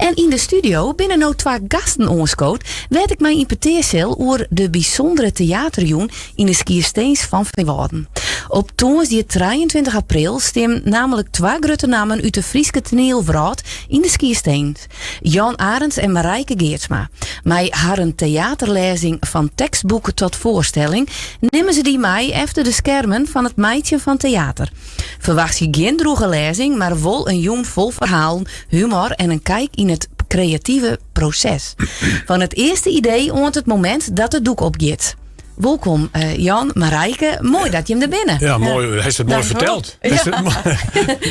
En yn de studio binne no twa gasten oanskood wêr't ik mei yn petear sil oer de bysûndere teaterjûn yn de Skierstins fan Feanwâlden. Op tongersdei 23 april stean nammentlik twa grutte nammen út de Fryske toanielwrâld yn de Skierstins, Jan Arendz en Marijke Geertsma. Mei harren teaterlêzing Van tekstboek tot voorstelling nimme se dy mei efter de skermen fan it meitsjen fan teater. Ferwachtsje gjin drûge lêzing, mar wol in jûn fol ferhalen, humor en in kyk yn it kreative proses. Fan it earste idee oant it momint dat it doek opgiet. Wolkom eh, Jan, Marijke. Moai dat jim der binne. Ja, moai. Hy it moai ferteld. Ja.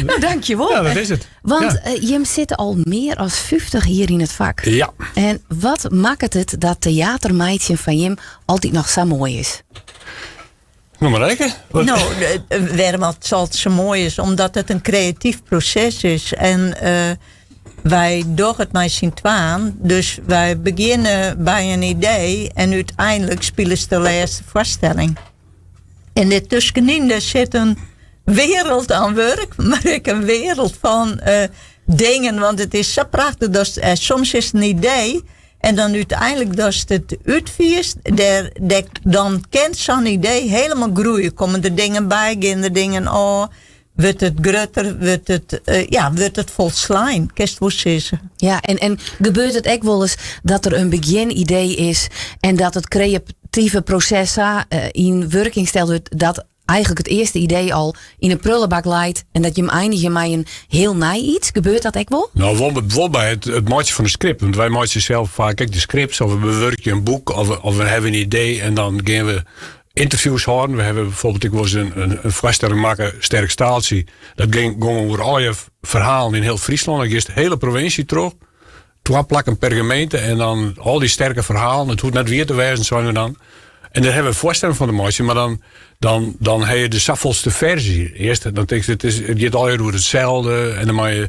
Nou, dankjewol. Ja, dat is it. Want ja. Eh, jim sitte al mear as 50 jier yn it fak. Ja. En wat makket it dat teater meitsjen fan jim altyd noch sa moai is? No, Marijke? No, wêrom it altyd sa moai is? Omdat it in kreatyf proses is. En uh, wy dogge it mei syn twaen. Dus wy begjinne by in idee en úteinlik spilest de lêste foarstelling. En dêr tuskenyn dêr sit in wereld oan wurk, mar ek in wereld fan uh, dingen. Want it is sa prachtich dat uh, soms is it in idee en dan úteinlik datst it útfierst, dêr, dêr, dan kin sa'n idee hielendal groeie. Komme der dingen by, gean der dingen ôf, wurdt it grutter, wurdt it, uh, ja, wurdt it folslein, kinst wol sizze. Ja, en gebeurt it ek wolris dat der in begjinidee is en dat it kreative proses sa uh, yn wurking steld wurdt dat eigentlik it earste idee al yn 'e prullebak leit en dat jim einigje mei in hiel nij iets? Gebeurt dat ek wol? No, wol, wol by it, it meitsjen fan de skript. Want wy meitsje sels faak ek de skripts, of we bewurkje in boek, of, of we hawwe in idee en dan gean we ynterviews hâlden. We hawwe byfoarbyld ek wolris in, in, in foarstelling makke, Sterk Staaltsje. Dat gyng, gyng oer alle ferhalen yn hiel Fryslân. Dan giest de hiele provinsje troch. Twa plakken per gemeente en dan al dy sterke ferhalen. It hoecht net wier te wêzen, seine we dan. En dêr hawwe we in foarstelling fan te meitsjen, mar dan, dan, dan ha je de safolste ferzje. Earst dan tinkst, it, is, it giet allegear oer itselde. En dan, mei je,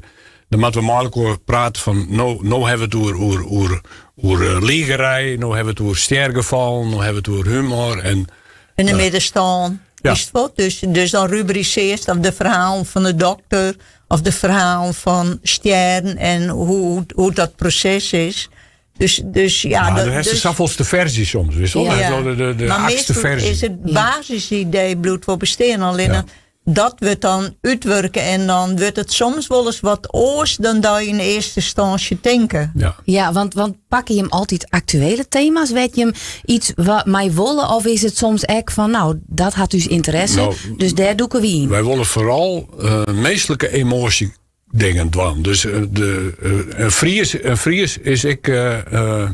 dan moatte we mei elkoar prate fan, no, no hawwe we it oer, oer, oer, oer eh, ligerij, no hawwe we it oer stjergefallen, no hawwe we it oer humor. En, In de middenstân. Ja. Is it wat? Dus, dus dan rubrisearst of de ferhalen fan de dokter of de ferhalen fan stjerren en hoe, hoe dat proses is. Dus, dus ja, ja, dat, dan hast de dus, safolste ferzje soms, witst wol? Ja. De, de, de maar achtste meastal ferzje. is it basisidee bliuwt wol bestean. Allinne Ja. dat wurdt dan útwurke en dan wurdt it soms wolris wat oars dan dat je yn earste ynstânsje tinke. Ja. Ja, want, want pakke jim altyd aktuele tema's wêr't jim iets wa- mei wolle? Of is it soms ek fan, no, dat hat ús ynteresse, No, dus dêr dûke wy yn? Wy wolle foaral uh, minsklike emoasje dingen dwaan. Dus uh, de, uh, in, Fries, in Fries is ek uh, uh,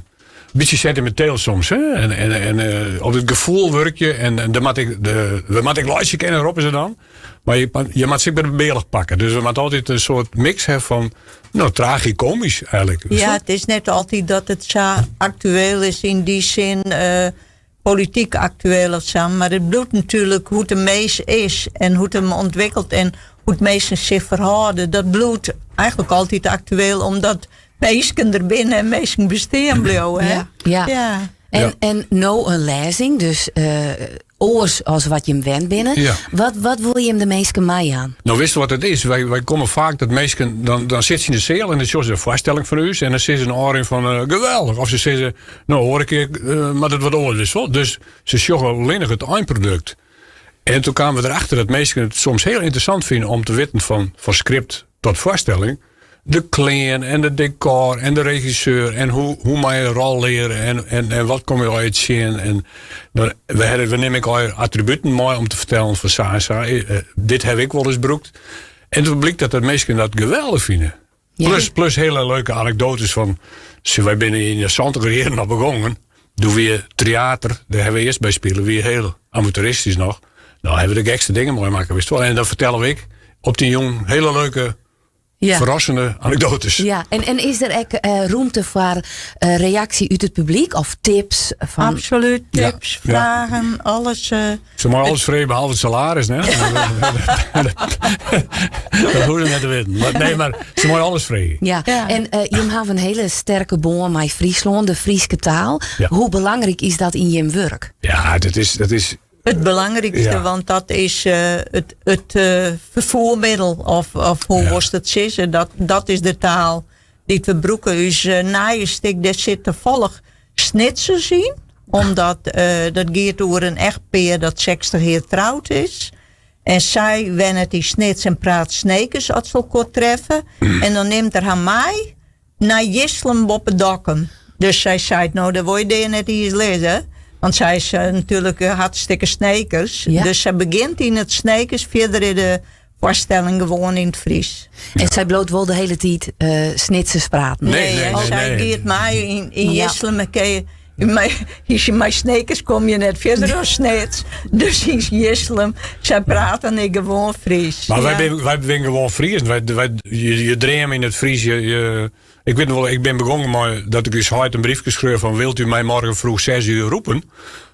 in bytsje sentiminteel soms. Hè? En, en, en uh, op it gefoel wurkje. En, en dan moat ik de, we moatte ek laitsje kinne, roppe se dan. Mar je, je moatte se ek by de bealch pakke. Dus we moatte altyd in soart mix hawwe fan no, tragikomysk eigentlik. Ja, it is net altyd dat it sa aktueel is yn dy sin uh, polityk aktueel of sa, mar it bliuwt natuerlik hoe't de mins is en hoe't him ûntwikkelt en hoe't minsken sich ferhâlde. Dat bliuwt eigentlik altyd aktueel, omdat minsken der binne en minsken bestean bliuwe. Hè? Ja, ja. Ja. En, Ja. en no in lêzing, dus uh, oars as wat jim wend binne. Ja. Wat, wat wol jim de minsken meijaan? No, witst wat it is? Wy, wy komme faak dat minsken, dan, dan sitte se yn de seal en dan sjogge se in foarstelling fan ús en dan sizze se in ôfrin fan uh, geweldich. Of se sizze, no, oare kear uh, moat it wat oars. Is, wol. Dus se sjogge allinnich it einprodukt. En doe kamen we derachter dat minsken it soms hiel ynteressant fine om te witten fan, fan skript tot foarstelling. De klean en de dekor en de regisseur en hoe, hoe mei je in rol leare en, en, en wat komme je allegear tsjin. En dan, we, hawwe, we nimme ek allegear attributen mei om te fertellen fan sa en sa. Eh, dit ha ik wolris brûkt. En doe blykt dat de minsken dat geweldich fine. Ja. Plus, plus hiele leuke anekdoates fan, wy binne yn de santiger jierren al begûn. Doe wie teater, dêr hawwe we earst by spile, wie hiel amateuristysk noch. No hawwe we de gekste dingen mei makke, witst wol. En dan fertelle we ek op dy jûn hiele leuke, Ja. ferrassende anekdoates. Ja, en, en is der ek uh, romte foar uh, reaksje út it publyk of tips? Fan... Absolút, tips, Ja. fragen, alles. Uh, Se meie alles freegje behalve it salaris, ne? Dat hoege se net te witten. Mar, nee, mar se meie alles freegje. Ja, Ja. en uh, jim hawwe in hiele sterke bân mei Fryslân, de Fryske taal. Ja. Hoe belangryk is dat yn jim wurk? Ja, dat is, dat is Het belangrykste, Ja. want dat is uh, it, it uh, ferfoermiddel, of, of hoe Ja. wolst it sizze, dat, dat is de taal. dy't we brûke. Us nije stik, dêr sit tafallich Snitsers yn, omdat dat giet oer in echtpear dat 60 jier troud is. En sy wennet yn Snits en praat Snekers as se elkoar treffe. En dan nimt er har mei nei Jislum boppe Dokkum. Dus sy seit, no, dêr wol je dêr net iens lizze. Want sy is natuerlik hartstikke Snekers. Ja. Dus sy begjint yn it Snekers, fierder is de foarstelling gewoan yn it Frysk. En sy bliuwt wol de hiele tiid uh, Snitsers praten. Nee, nee, nee, sy nee. giet mei yn, yn Ja. Jislum en kin je- mei, mei Snekers kom je net fierder as Snits. Dus yn Jislum, sy prate ek gewoan Frysk. Mar wy Ja. binne wy binne gewoan Friezen. Wy, wy, je, je dreame yn it Frysk. Je, je, ik wit noch wol, ik bin begûn mei dat ik ús heit in briefke skreau fan wilt u mij morgen vroeg 6 uur roepen?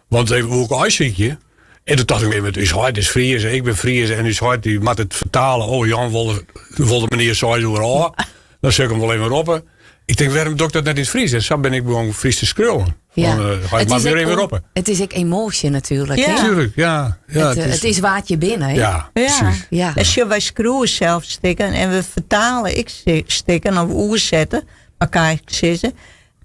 Want even woe ik aaisykje. En toen tocht ik, nee, ús heit is Fries, ik bin Fries en ús heit dy moat it fertale. Oh, Jan wol, wol de menear seis oere ôf. Dan sil ik him wol even roppe. Ik tink, wêrom doch ik dat net yn it Frysk? En sa bin ik begûn Frysk te skriuwen. Ja. Fan, eh, heit moat ek wer even om- roppe. It is ek emoasje natuerlik. Ja. hè? Tuurlijk, ja. ja Het, eh, it is wa't je binne. hè? Ja, Ja. precies. Ja. En sjoch, wy skriuwe sels stikken en we fertale ek stikken of oersette, mar ik sizze.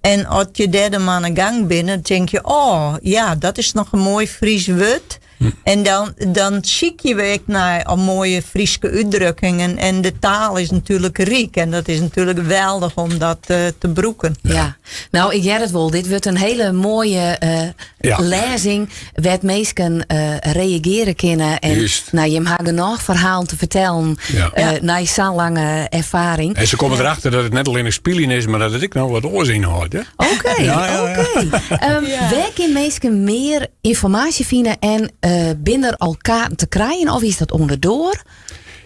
En as je dêr dan oan 'e gang binne, dan tink je, oh ja, dat is noch in moai Frysk wurd. En dan, dan sykje we ek nei al moaie Fryske útdrukkingen. En de taal is natuerlik ryk en dat is natuerlik geweldich om dat eh, te brûken. Ja. No, ik hear it wol. Dit wurdt in hiele moaie eh, Ja. lêzing wêr't minsken eh, reagearje kinne. En Juist. no, jim ha genôch ferhalen te fertellen Ja. eh, nei sa'n lange erfaring. En se komme derachter dat it net allinnich spyljen is, mar dat it ek noch wat oars ynhâldt. hè? Oké, Ja, ja, ja. oké. Wêr kinne minsken mear ynformaasje fine en eh binne der al kaarten te krijen of is dat oan de doar?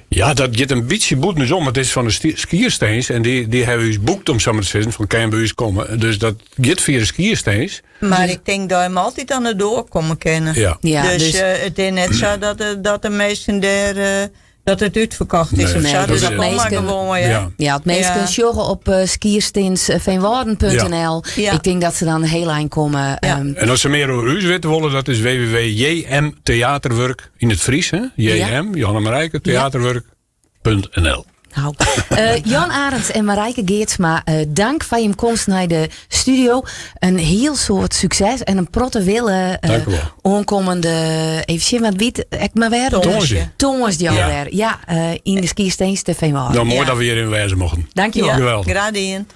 Ja, dat giet in bytsje bûten ús om. It is fan de Skierstins en dy, dy hawwe ús boekt om sa mar te sizzen, fan kin by ús komme. Dus dat giet fia de Skierstins. Mar ik tink dat jim altyd oan de doar komme kinne. Ja. Ja, dus dus- eh, it is net sa dat de, dat de minsken dêr eh, dat it útferkocht is Nee, of sa. dat Dus is- dat kom mar Minsken- gewoan. Ja. Ja. Ja, as minsken Ja. sjogge op uh, skierstinsveenwâlden.nl. Ja. Ik tink dat se dan hiel ein komme. Ja. Ehm, En as se mear oer ús witte wolle, dat is www.jmtheaterwurk yn it Frysk, hè? JM, Jan en Marijke, theaterwurk.nl. Nou, eh, Jan Arendz en Marijke Geertsma, eh, dank foar jim komst nei de studio. In hiel soad sukses en in protte wille eh, Dank u wol. oankommende, even sjen, wat wie it ek mar wer? Tongersdei. Tongersdei Ja. alwer. Ja, eh, yn de Skierstins te Veenwâlden. Nou, moai Ja. dat we hjir yn wêze mochten. Dankjewol. Ja, Geweldich. graach dien.